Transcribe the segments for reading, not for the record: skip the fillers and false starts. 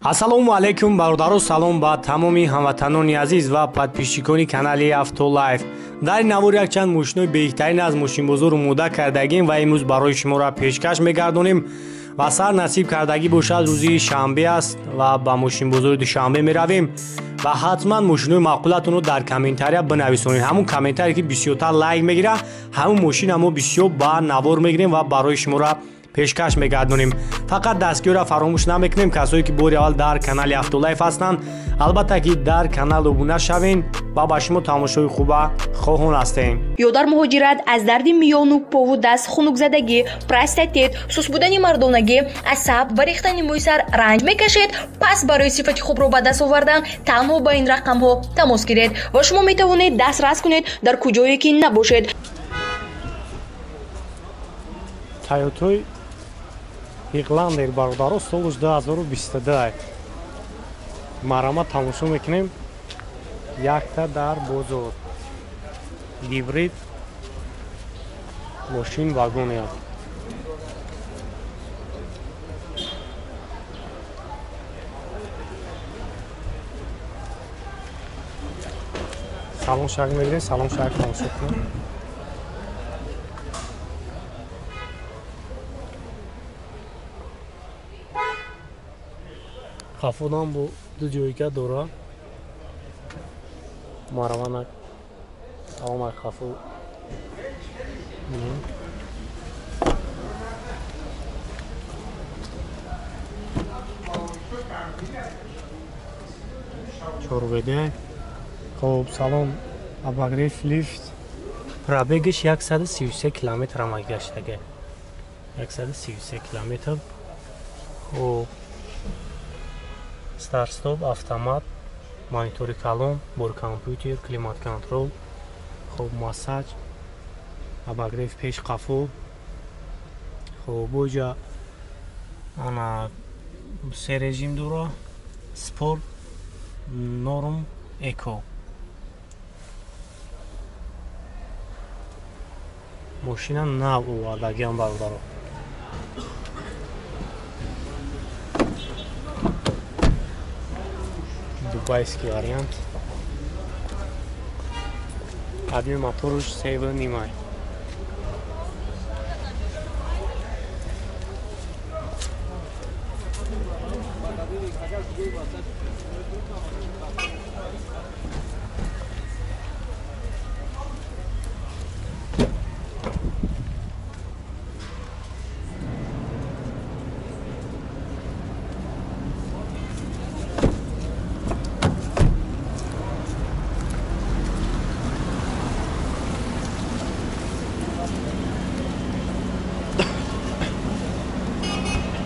Ассалому алайкум бародаро, салом ба тамоми ҳамватанони азиз ва подписчикони канали Автолайф. Дар ин навор якчанд мошинои беҳтарин аз мошинбозор омода кардагим ва имрӯз барои шуморо пешкаш мегардонем ва сар насиб кардагӣ бошад, рӯзи шанбе аст ва ба мошинбозори Душанбе меравем ва ҳатман мошинои маъқулатонро дар комментария бинависонед. Ҳамун комментарие ки бисёртар лайк мегирад, ҳамун мошина мо бисёр ба навор мегирем ва барои шуморо пешкаш мегардонем. Фақат дастгиҳоро фаромӯш намекунем. Касое ки бори аввал дар канали Автолайф ҳастанд, албатта ки дар канал обуна шавед ва ба шумо тамошои хуба хоҳон ҳастем. Ё дар муҳоҷират аз дарди миёну пову даст, хунукзадагӣ, простатит, сус будани мардонагӣ, асаб ва рехтани мӯи сар ранҷ мекашед, пас барои сифати хубро ба даст овардан танҳо ба ин рақамҳо тамос гиред ва шумо метавонед дастрас кунед дар куҷое ки набошед. Тойотой Хайлендер бародаро, солш 2022. Марама тамошо мекунем. Якта дар бозор. Гибрид мошин вагоне. Салон шаг мегирем, салон шаг тамошо кунем. Хафудам бо ду ҷойга дора. Мараванак саломак хафу. Чорведе. Хоб, салом. Обогрев лифт. Пробегиш 133 километр ама гаштага. 133 километр. Хоб, старт-стоп, автомат, монитори калон, бор компютер, климат-контрол, хоб, массаж, обогрев пеш қафо. Хоб, боҷа ана се режим дора: спорт, норм, эко. Мошина нав овардагиам бародаро. Дубайский вариант. Объем моторуш 7,5.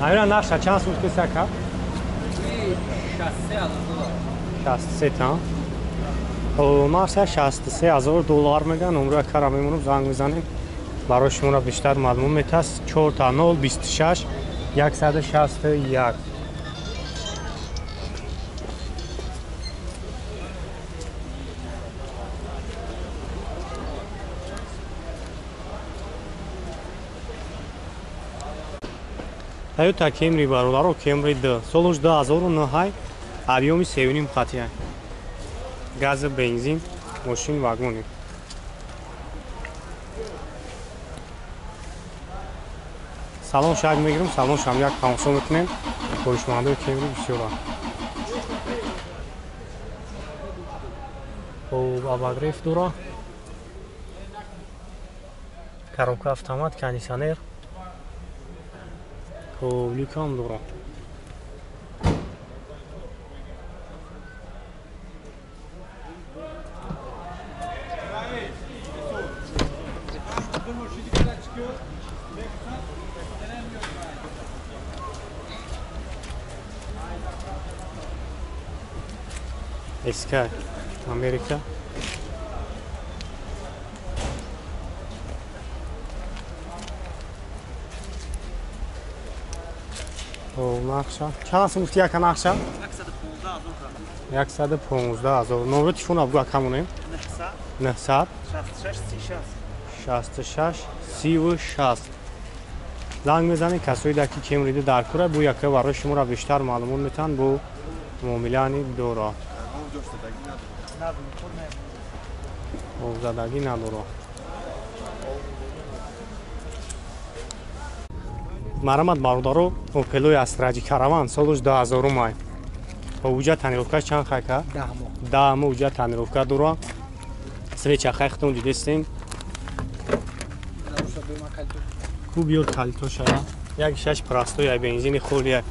Айра наша чанд сутки сака? 63 доллар. 63 та. Хо наша 63 ҳазор доллар меган. Умра кара мемонам, занг мезанем. Барои шуморо бештар маълум метас. 4 та 0 26 161. Toyota Camry бародаро, Camry 2, солш 2009, объеми 3.5 хатия. Газ, бензин, мошин вагони. Салон шаг мегирем, салон шам як тамошо мекунем. Хоҳишмандои Camry бисёранд. Хоб, обогрев дора. Коробка автомат, кондиционер. Хоб, люкам дора. SK Amerika. Нақша чанд сум гуфти яка нақша? 115 ҳазор. Номери телефона бугӯ акамонем. 900 66 36. Занг мезанед касои дар ки Кемрида дар кура бу яка барои шуморо бештар маълумот метаҳанд бо муомилаани дора. Обзадагӣ надора. Марамат бародаро Опелои Астраҷи Караван солуш 2000 май. Уҷа тонировкаш чанд хайка? 10 моҳ. 10 моҳ уҷа тонировка дора. Свеча хайхтон дидестем. Ку биёр калитоша. Як шаш простой ай бензини холия.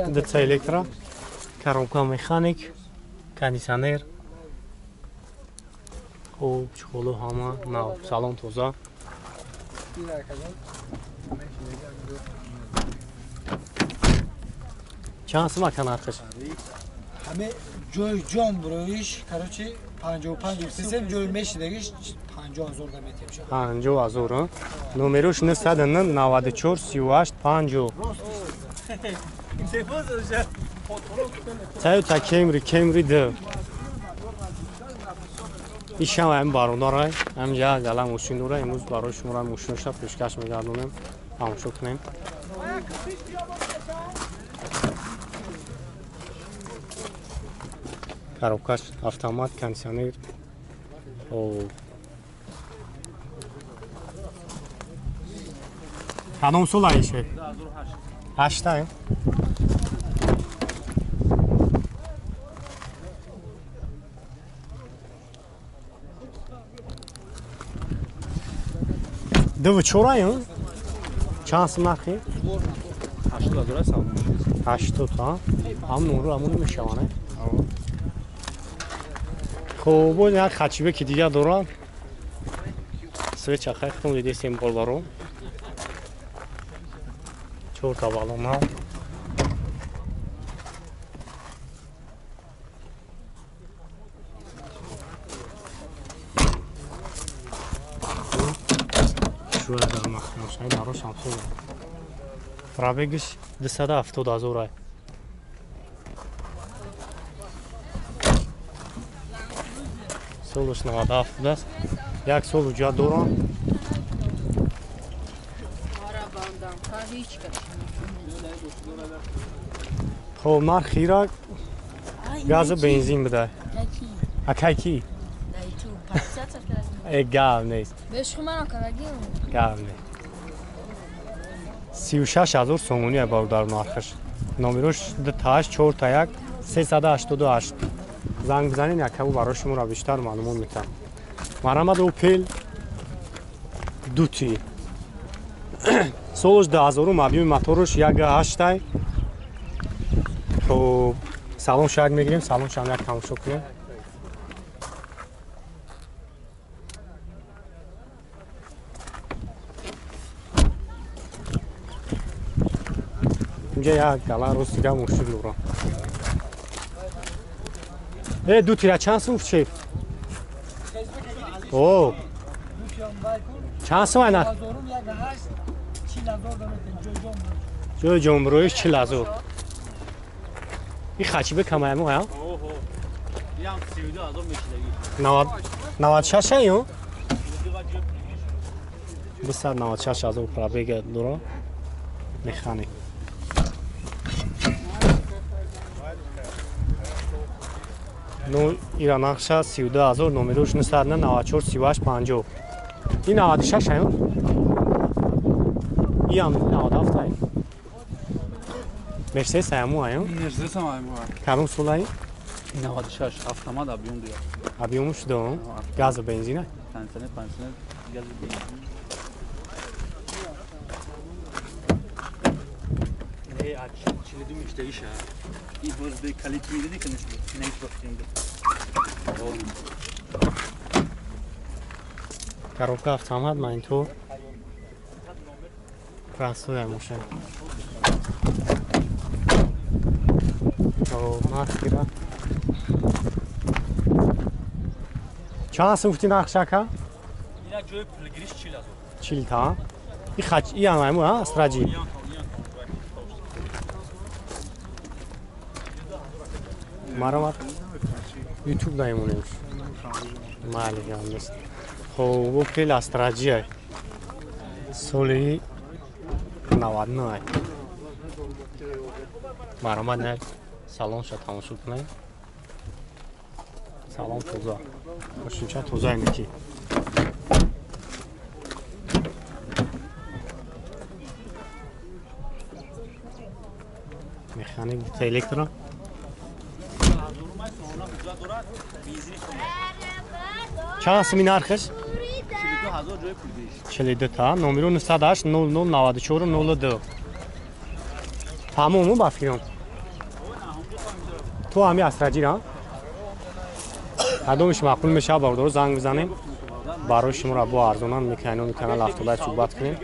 Деца электро, коробка механик, кондиционер. Хуб, чхолу ҳама нав, салон тоза. Чанд сум ака нархиш? Ҳаме ҷои ҷон буроиш, короче 55 сесем ҷои мешидагиш 50 ҳазор да метем ша. 50 ҳазор, номерош 994 38 50. Toyota Camry, Camry 2. Ишам ҳам бародарай, ҳам ҷа гала мошин дора, имрӯз барои шуморо мошинша пешкаш мегардонем, тамошо кунем. Коробкаш автомат, кондиционер. Кадом сол айше? 2008. Дв чорай, чанд сум нархи? 80 ҳазор савдо. 80 ҳа? Ҳам нуру ҳамон мешаванд. Хуб, боз як хачибе ки дигар дорам. Свеча хайхтон дидесем болбаро. Чор та балон ҳа. Пробегиш 270 ҳазор ай. Солуш 97 будааст. Як сол уҷа дорам. Хоб, нархи ира газу бензин буда. Акай ки? Э, гав нест. Гав нест. 36 ҳазор сомонӣ е бародар нархаш. Номерош 28 41 388. Занг бизанед, якабу барои шуморо бештар маълумот метаҳам. Марамад Опел дути. Солаш 2000, объёми мотораш 1.8. Хоб, салон шак мегирем, салон шам як тамошо кунем. Инҷа як гала рост дига мошин дорам. Э, ду тира чанд сум шеф? О, чанд сум айна? Ҷои ҷонбуроиш 40 ҳазор. Ин хачибе камаяму ҳа? 96 аю? 296 ҳазор пробега дора. Механик. Ну, ира нақша 32 ҳазор, номерош 994 38 50. Ин 96 аю? Иам 97 аю. Мерседес аяму аю? Мерседес аяму. Кадом сол аю? 96 автомат объем дуя. Объемуш до? Газу бензина? Кондиционер, кондиционер, газу бензин. Э, а 42 мештагиша. И боз бе калит мидиди, конечно, не бахтинда. Коробка автомат, монитор. Простая машина. О, маркера. Чанд сум гуфти нархш ака? Ина ҷои пулгириш 40 ҳазор. 40 та? И хач и ам а Астраҷи. Маромад YouTube даймонем. Майли гап нест. Хоб, Опел Астраҷи соли 99. Маромад не салонша тамошо кунем. Салон тоза. Мошинча тоза инеки. Механик электро. Чанд суми нархаш? 42000 ҷои пулгириш. 42 та. Номеро 908 00 94 02. Тамому ба фикрам. Ту ҳами Астраҷира? Кадомиш маъқул мешавад бародаро занг бизанем. Барои шуморо бо арзонан мекунем, канал Автолайф суҳбат кунем.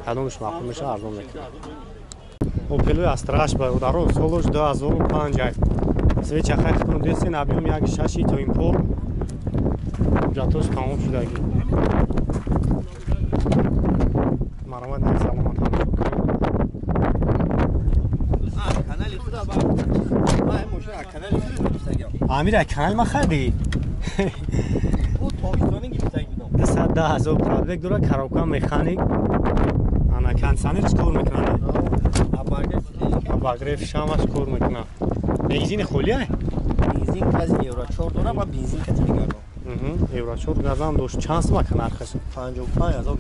Кадомиш маъқул мешавад арзон мекунем. Опелои Астраш бародаро солаш 2005. Свеча хай худтон десен объем 1.6 то импор. Ҳуҷҷатош тамом шудагӣ. Маромад не саломат тамошо кунем. Амир, канал ма хардӣ? 210,000 пробег дора, коробка механик. Ана кондиционер чӣ кор мекунад? Обогрев шамаш кор мекунад. Бензини холӣ ай? Бензин кази евро 4 дора ва бензин кати мегардам. Евро 4 газам дошт. Чанд сум ака нархаш? 55000.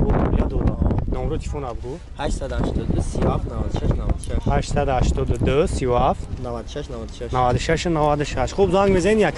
Бо дора. Номро телефон абгу? 882 37 96 96. 882 37 96 96. 96 96. Хуб занг мезанед як